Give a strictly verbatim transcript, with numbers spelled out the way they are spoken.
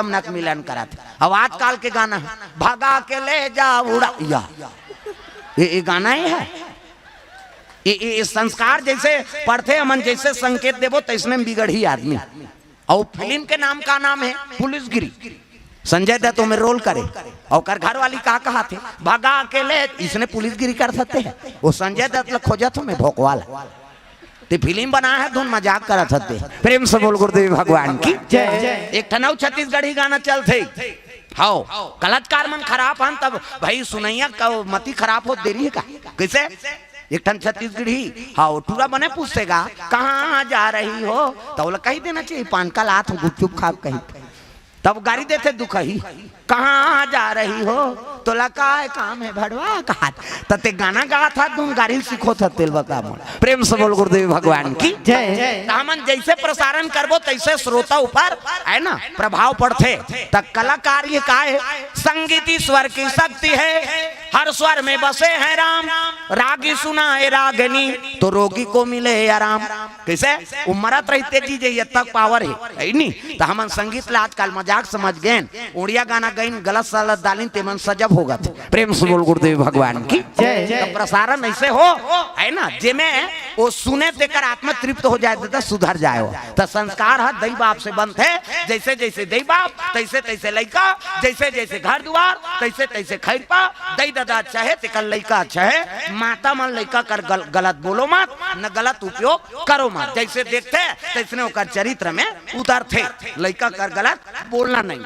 गजब नक मिलन करत हे। अब आजकल के गाना हे, "भगा के ले जा उड़ा", या ये, ये गाना ही है। ये, ये, ये संस्कार जैसे पढ़थे हमन, जैसे संकेत देबो, तैसने में बिगड़ही आदमी। अउ फिल्म के नाम का नाम हे? पुलिसगिरी। संजय दत्त ओमे रोल करे, अउ ओकर घरवाली का कहाथे, "भगा के ले", इसने पुलिसगिरी कर सकते हैं। वो संजय दत्त ला खोजत हों मैं, भोकवा ला। ते फिल्म बना है, धुन मजाक करत हते। प्रेम से बोल गुरुदेव भगवान की जय। एक ठन अउ छत्तीसगढ़ी गाना चलथे। हव, कलाकार मन खराब हन, तब भाई सुनइया का मति खराब होत देरी हे का? कइसे? एक ठन छत्तीसगढ़ी, हव, टूरा बने पूछथे गा, "कहाँ जा रही हो?" त ओला कहि देना चाहिए, "पान का लात हूँ, गुपचुप खाब," कहि। तब गारी देथे दुखही, "कहाँ जा रही हो? तोला काय काम हे भड़वा?" कहात। त ते गाना गात हस, धुन गारी सीखोत हस, तेला बता मोला। प्रेम से बोल गुरुदेव भगवान की जय। त हमन जैसे प्रसारण करबो, तैसे श्रोता ऊपर, है ना, प्रभाव पड़थे। त कलाकार ये काय हे? संगीत ईश्वर की शक्ति है, हर स्वर में बसे हैं राम। रागी सुनाए रागनी, तो रोगी को मिले आराम। कइसे? वो मरत रही तेजी जे ये तक पावर हे, है नी? त हमन संगीत ला आजकल मजाक समझ गेन। उड़िया गाना गइन, गलत सलत डालिन, ते मन सजब होगत। प्रेम से बोल गुरुदेव भगवान की जय। त प्रसारण अइसे हो, है ना, जेमे वो सुने तेकर आत्मा तृप्त हो जाए, त सुधर जाए हो। त संस्कार ह दई बाप से बनथे, जैसे जैसे दई बाप, तैसे तैसे लइका, जैसे जैसे घर दुआर, तैसे तैसे खैरपा, दई ददा अच्छा हे, तेकर लइका अच्छा हे। माता मन लइका कर गल-, गलत बोलो मत, न गलत उपयोग करो मत। जैसे देखथे, तैसने ओकर चरित्र में उतरथे। लइका कर गलत बोलना नहीं।